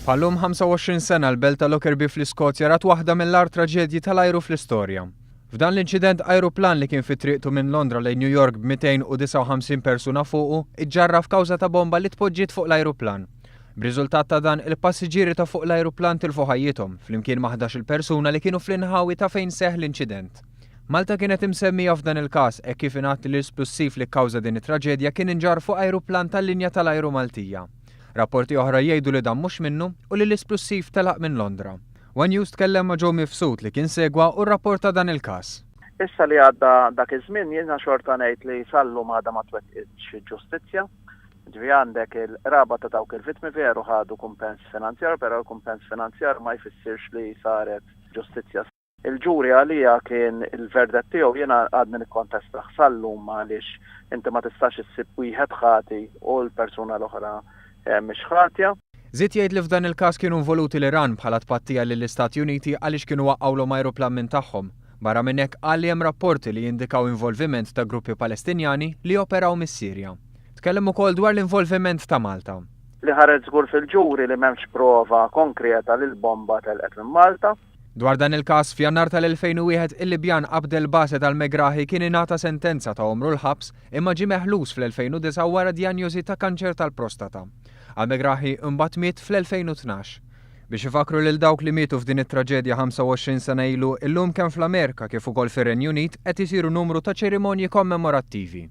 Bħal-lum 25 sena l-belt ta' Lockerbie fl-Iskozja rat waħda mill-agħar traġedji tal-ajru fl-istorja. F'dan l-inċident ajruplan li kien fi triqtu minn Londra lejn New York b'259 persuna fuqu iġġarraf kawża ta' bomba li tpoġġiet fuq l-ajruplan. B'riżultat ta' dan, il-passiġġieri ta' fuq l-ajruplan tilfu ħajjithom, flimkien ma' 11-il persuna li kienu fl-inħawi ta' fejn seħħ l-inċident. Malta kienet imsemmija f'dan il-każ hekk kif ingħad li l-isplussiv li kkawża din it-traġedja kien inġarr fuq ajruplan tal-linja tal-ajru Maltija. Rapporti oħra jgħidu li dan mhux minnu u li l-isplussiv telaq minn Londra. One News tkellem ma' Joe Mifsud li kien segwa u rrapporta dan il-każ. Issa li għadda dak iż-żmien jiena xorta ngħid li sal-lum għadha ma twettqitx ġustizzja. Ġifieri għandek il-qraba ta' dawk il-vittmi veru ħadu kumpens finanzjarju, però l-kumpens finanzjarju ma jfissirx li saret ġustizzja. Il-ġuri għalija kien il-verdett tiegħu jiena għadni nikkontestah sal-lum għaliex inti ma tistax issib wieħed ħati u l-persuna l-oħra mhix ħatja. Żied jgħid li f'dan il-każ kienu involuti l-Iran bħala tpattija lill-Istati Uniti għaliex kienu waqqgħulhom ajruplan minn tagħhom. Barra minn hekk qal li hemm rapporti li jindikaw involviment ta' gruppi Palestinjani li joperaw mis-Sirja. Tkellem ukoll dwar l-involviment ta' Malta. Li ħareġ żgur fil-ġuri li m'hemmx prova konkreta li l-bomba telqet minn Malta. Dwar dan il-każ, f'Jannar tal-2001 il-Libjan Abdel Baset Al-Megrahi kien ingħata sentenza ta' għomru l-ħabs imma ġie meħlus fl-2009 wara djanjosi ta' kanċer tal-prostata. Al-Megrahi imbagħad miet fl-2012. Biex ifakkru lil dawk li mietu f'din it-traġedja 25 sena ilu, illum kemm fl-Amerika kif ukoll fir-Renju Unit qed isiru numru ta' ċerimonji kommemorattivi.